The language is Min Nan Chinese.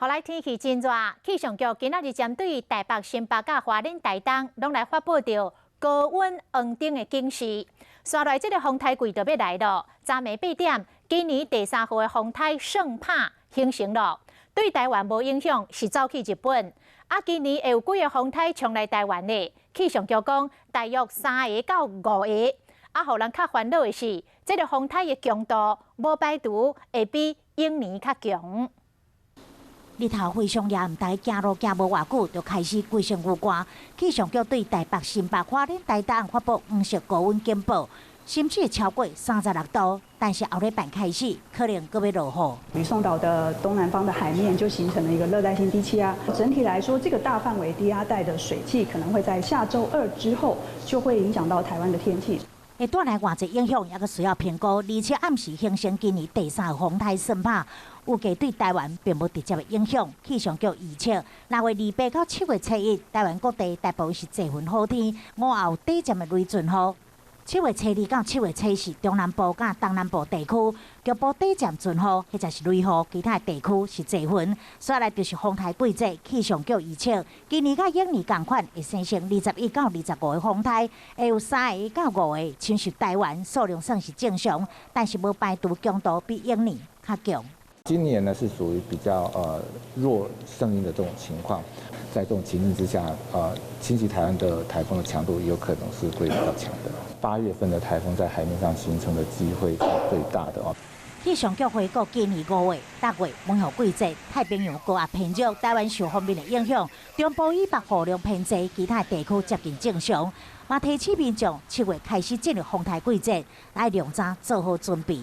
予來天氣真熱，氣象局今仔日針對台北、新北佮花蓮、台東，攏來發布著高溫黃燈的警示。紲來這个風颱季就欲來囉，昨暝8點，今年第三號的風颱算拍形成囉，對台灣無影響，是走去日本。啊，今年會有幾个風颱衝來台灣呢？氣象局講，大約三个到五个。啊，予人較煩惱的是，這个風颱的強度無排除會比往年較強。日頭非常熱，毋知行路行無偌久，就開始規身流汗。氣象局對台北、新北、花蓮、台東發布黃色高溫警報，甚至超過36度。但是後禮拜開始，可能閣欲落雨。呂宋島的東南方的海面就形成了一個熱帶性低氣壓。整體來說，這個大範圍低壓帶的水汽可能會在下週二之後就會影響到台灣的天氣。會帶來偌濟影響，猶閣需要評估。而且暗時形成今年第三號風颱算拍，預計對台灣並無直接的影響。氣象局預測，6月28到7月初一，台灣各地大部分是濟雲好天，午後短暫的雷陣雨。7月初二到7月初四，中南部佮東南部地區局部短暫陣雨，或者是雷雨，其他地區是濟雲。紲來就是風颱季節，氣象局預測，今年佮往年仝款，會生成21到25個風颱，會有三个到五个侵襲台灣，數量算是正常，但是無排除強度比往年較強。今年呢是屬於比較弱聖嬰的這種情況，在這種情形之下，侵襲台灣的颱風的強度也有可能是會比較強的。8月份的颱風在海面上形成的機會是最大的哦。氣象局回顧今年5月、6月梅雨季節，太平洋高壓偏弱，台灣受鋒面的影響，中部以北雨量偏濟，其他地區接近正常。嘛提醒民眾7月開始進入風颱季節，愛量早做好準備。